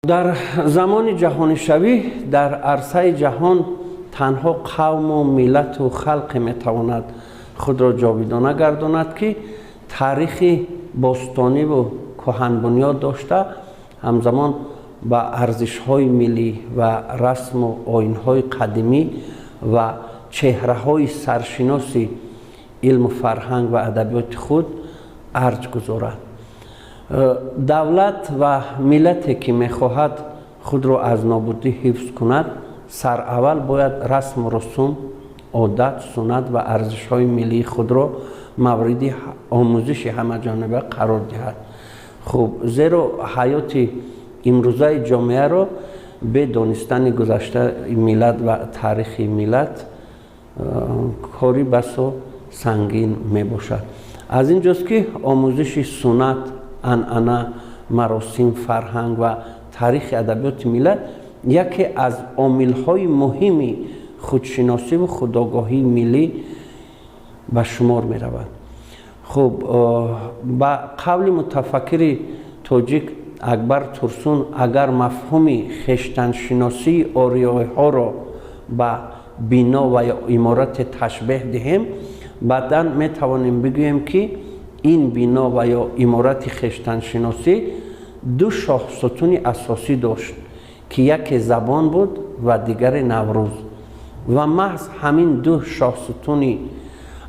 Дар замони ҷаҳонишавӣ дар арсаи ҷаҳон танҳо қавму миллату халқе метавонад худро ҷовидона гардонад, ки таърихи бостониву кӯҳанбунёд дошта, ҳамзамон ба арзишҳои миллӣ ва расму оинҳои қадимӣ ва чеҳраҳои саршиноси илму фарҳанг ва адабиёти худ арҷ гузорад. Давлат ва миллате, ки мехоҳад худро аз нобудӣ ҳифз кунад, сараввал бояд расму русум, одат, суннат ва арзишҳои миллии худро мавриди омӯзиши ҳамаҷониба қарор диҳад. Хуб, зеро ҳаёти имрӯзаи ҷомеаро бе донистани гузаштаи миллат ва таърихи миллат кори басо сангин мебошад. Аз ин ҷост, ки омӯзиши суннат, анъана, маросим, фарҳанг ва таърихи адабиёти миллат яке аз омилҳои муҳими худшиносиву худогоҳии миллӣ ба шумор меравад. Хуб, ба қавли мутафаккири тоҷик Акбар Турсун, агар мафҳуми хештаншиносии ориёиҳоро ба бино ва ё иморате ташбеҳ диҳем, баъдан метавонем бигӯем, ки ин бино ва ё иморати хештаншиносӣ ду шоҳсутуни асосӣ дошт, ки яке забон буд ва дигаре Наврӯз. Ва маҳз ҳамин ду шоҳсутуни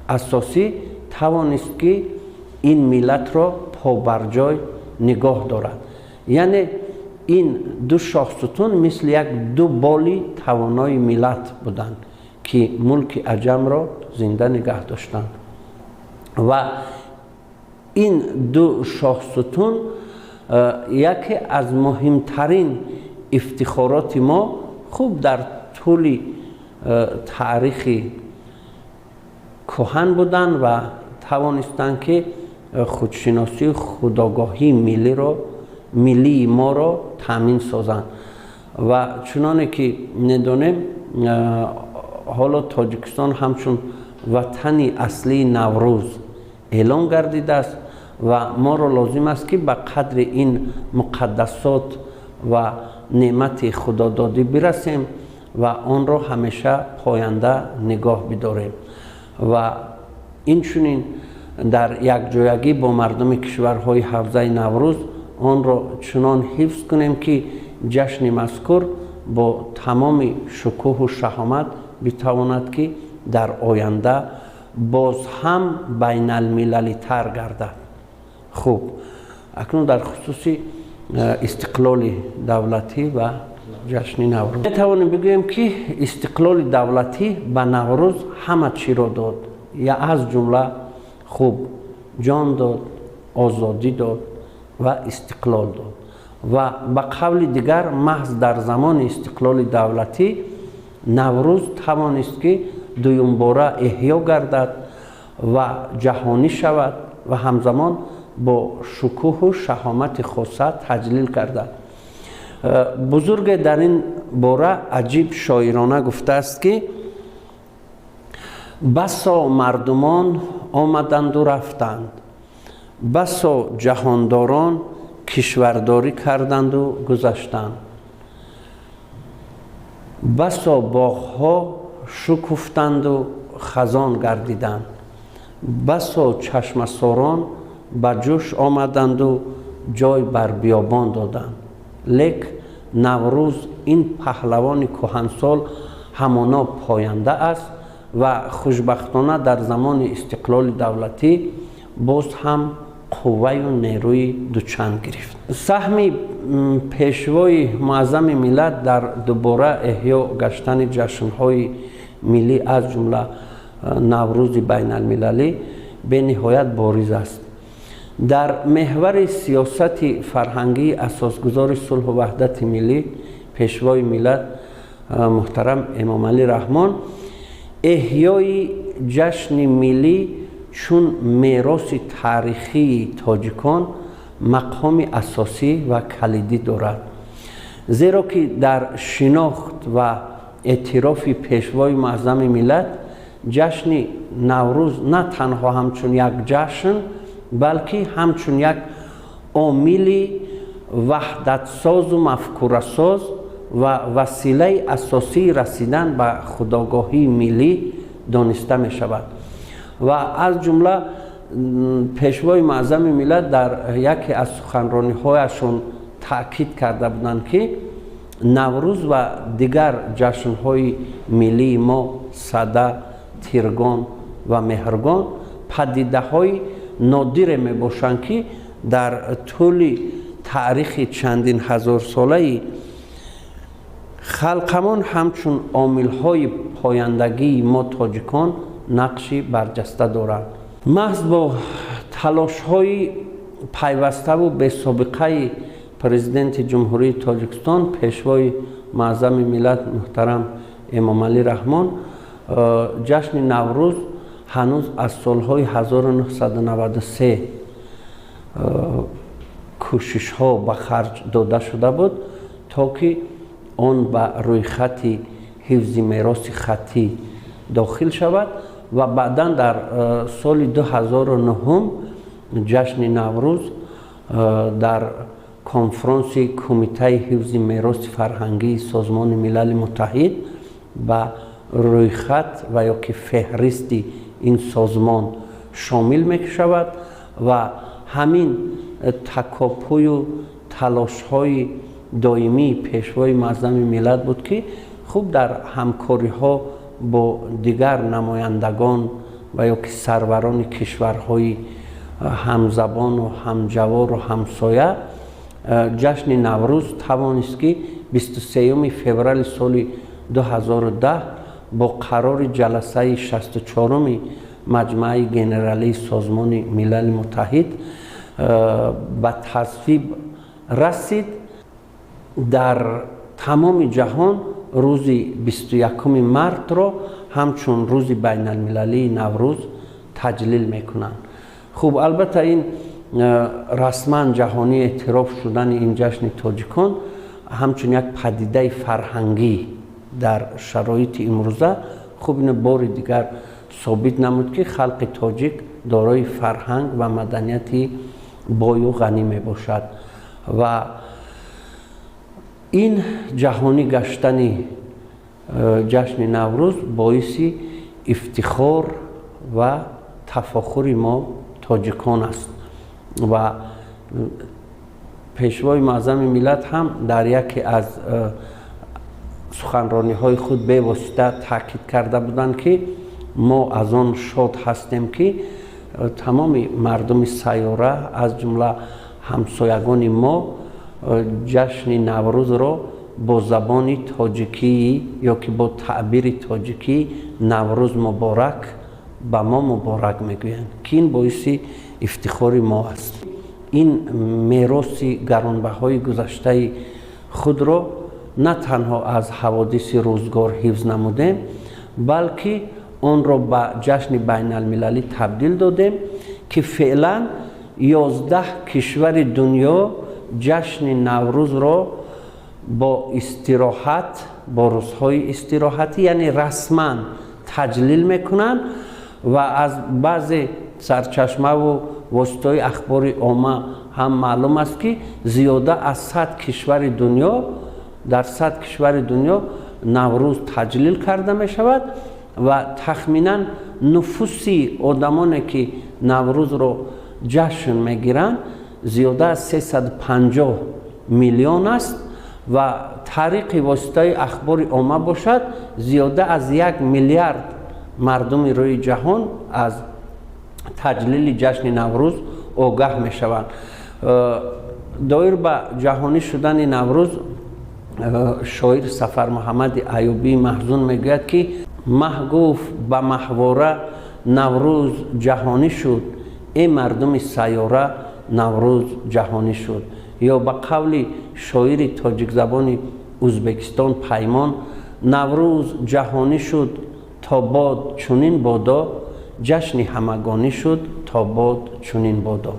асосӣ тавонист, ки ин миллатро побарҷой нигоҳ дорад. Яъне ин ду шоҳсутун мисли як ду боли тавонои миллат буданд, ки мулки аҷамро зинда нигаҳ доштанд. Ва ин ду шоҳсутун яке аз муҳимтарин ифтихороти мо хуб дар тӯли таърихи кӯҳан буданд ва тавонистанд, ки худшиносию худогоҳии миллиро, миллии моро таъмин созанд. Ва чуноне ки медонем, ҳоло Тоҷикистон ҳамчун ватани аслии Наврӯз эълон гардидааст ва моро лозим аст, ки ба қадри ин муқаддасот ва неъмати худододӣ бирасем ва онро ҳамеша поянда нигоҳ бидорем. Ва инчунин дар якҷоягӣ бо мардуми кишварҳои ҳавзаи Наврӯз онро чунон ҳифз кунем, ки ҷашни мазкур бо тамоми шукӯҳу шаҳомат битавонад, ки дар оянда боз ҳам байналмилалитар гардад. Хуб, акнун дар хусуси истиқлоли давлатӣ ва ҷашни Наврӯз метавонем бигӯем, ки истиқлоли давлатӣ ба Наврӯз ҳама чиро дод, я аз ҷумла хуб ҷон дод, озодӣ дод ва истиқлол дод. Ва ба қавли дигар, маҳз дар замони истиқлоли давлатӣ Наврӯз тавонист, ки дуюмбора эҳё гардад ва ҷаҳонӣ шавад ва ҳамзамон бо шукӯҳу шаҳомати хоса таҷлил гардад. Бузурге дар ин бора аҷиб шоирона гуфтааст, ки басо мардумон омаданду рафтанд, басо ҷаҳондорон кишвардорӣ карданду гузаштанд, басо боғҳо шукуфтанду хазон гардиданд, басо чашмасорон ба ҷӯш омаданду ҷой бар биёбон доданд, лек Наврӯз, ин паҳлавони кӯҳансол, ҳамоно поянда аст ва хушбахтона дар замони истиқлоли давлатӣ боз ҳам қувваю нерӯи дучанд гирифт. Саҳми пешвои муаззами миллат дар дубора эҳё гаштани ҷашнҳои миллӣ, аз ҷумла Наврӯзи байналмилалӣ, бениҳоят бориз аст. Дар меҳвари сиёсати фарҳангии асосгузори сулҳу ваҳдати миллӣ, пешвои миллат муҳтарам Эмомалӣ Раҳмон эҳёи ҷашни миллӣ чун мероси таърихии тоҷикон мақоми асосӣ ва калидӣ дорад, зеро ки дар шинохт ва эътирофи пешвои муаззами миллат ҷашни Наврӯз на танҳо ҳамчун як ҷашн, балки ҳамчун як омили Ваҳдатсозу мафкурасоз ва василаи асосии расидан ба худогоҳии миллӣ дониста мешавад. Ва аз ҷумла Пешвои Муаззами миллат дар яке аз суханрониҳояшон таъкид карда буданд, ки Наврӯз ва дигар ҷашнҳои миллии мо, Сада, Тиргон ва Меҳргон, падидаҳои нодире мебошанд, ки дар тӯли таърихи чандин ҳазорсолаи халқамон ҳамчун омилҳои пояндагии мо тоҷикон нақши барҷаста доранд. Маҳз бо талошҳои пайваставу бесобиқаи Президенти Ҷумҳурии Тоҷикистон, Пешвои Муаззами миллат муҳтарам Эмомалӣ Раҳмон, ҷашни Наврӯз ҳанӯз аз солҳои 1993 кӯшишҳо ба харҷ дода шуда буд, то ки он ба рӯйхати ҳифзи мероси хаттӣ дохил шавад ва баъдан дар соли 2009 ҷашни Наврӯз дар конфронси Кумитаи ҳифзи мероси фарҳангии Созмони Милали Муттаҳид ба рӯйхат ва ё ки феҳристи ин созмон шомил мешавад. Ва ҳамин такопӯю талошҳои доимии Пешвои Муаззами миллат буд, ки хуб дар ҳамкориҳо бо дигар намояндагон ва ё ки сарварони кишварҳои ҳамзабону ҳамҷавору ҳамсоя ҷашни Наврӯз тавонист, ки 23 феврали соли 2010 бо қарори ҷаласаи 64-уми Маҷмааи Генералии Созмони Милали Муттаҳид ба тасвиб расид. Дар тамоми ҷаҳон рӯзи 21 мартро ҳамчун Рӯзи байналмилалии Наврӯз таҷлил мекунанд. Хуб, албатта, ин расман ҷаҳонӣ эътироф шудани ин ҷашни тоҷикон ҳамчун як падидаи фарҳангӣ дар шароити имрӯза, хуб, ин бори дигар собит намуд, ки халқи тоҷик дорои фарҳанг ва маданияти бою ғанӣ мебошад. Ва ин ҷаҳонӣ гаштани ҷашни Наврӯз боиси ифтихор ва тафохури мо тоҷикон аст. Ва Пешвои Муаззами миллат ҳам дар яке аз суханрониҳои худ бевосита таъкид карда буданд, ки мо аз он шод ҳастем, ки тамоми мардуми сайёра, аз ҷумла ҳамсоягони мо, ҷашни Наврӯзро бо забони тоҷикӣ ё ки бо таъбири тоҷикӣ «Наврӯз муборак» ба мо муборак мегӯянд, ки ин боиси ифтихори мо аст. Ин мероси гаронбаҳои гузаштаи худро на танҳо аз ҳаводиси рӯзгор ҳифз намудем, балки онро ба ҷашни байналмилалӣ табдил додем, ки феълан 11 кишвари дунё ҷашни Наврӯзро бо истироҳат, бо рӯзҳои истироҳатӣ, яъне расман таҷлил мекунанд. Ва аз баъзе сарчашмаву воситаҳои ахбори омма ҳам маълум аст, ки зиёда аз 100 кишвари дунё, дар 100 кишвари дунё Наврӯз таҷлил карда мешавад. Ва тахминан нуфуси одамоне, ки Наврӯзро ҷашн мегиранд, зиёда аз 350 миллион аст ва тариқи воситаи ахбори омма бошад, зиёда аз 1 миллиард мардуми рӯи ҷаҳон аз таҷлили ҷашни Наврӯз огаҳ мешаванд. Доир ба ҷаҳонӣ шудани Наврӯз шоир Сафармуҳаммади Аюбии Маҳзун мегӯяд, ки маҳ гуфт ба маҳвора: «Наврӯз ҷаҳонӣ шуд, э мардуми сайёра, Наврӯз ҷаҳонӣ шуд». Ё ба қавли шоири тоҷикзабони Ӯзбекистон Паймон: «Наврӯз ҷаҳонӣ шуд, то бод чунин бодо, ҷашни ҳамагонӣ шуд, то бод чунин бодо».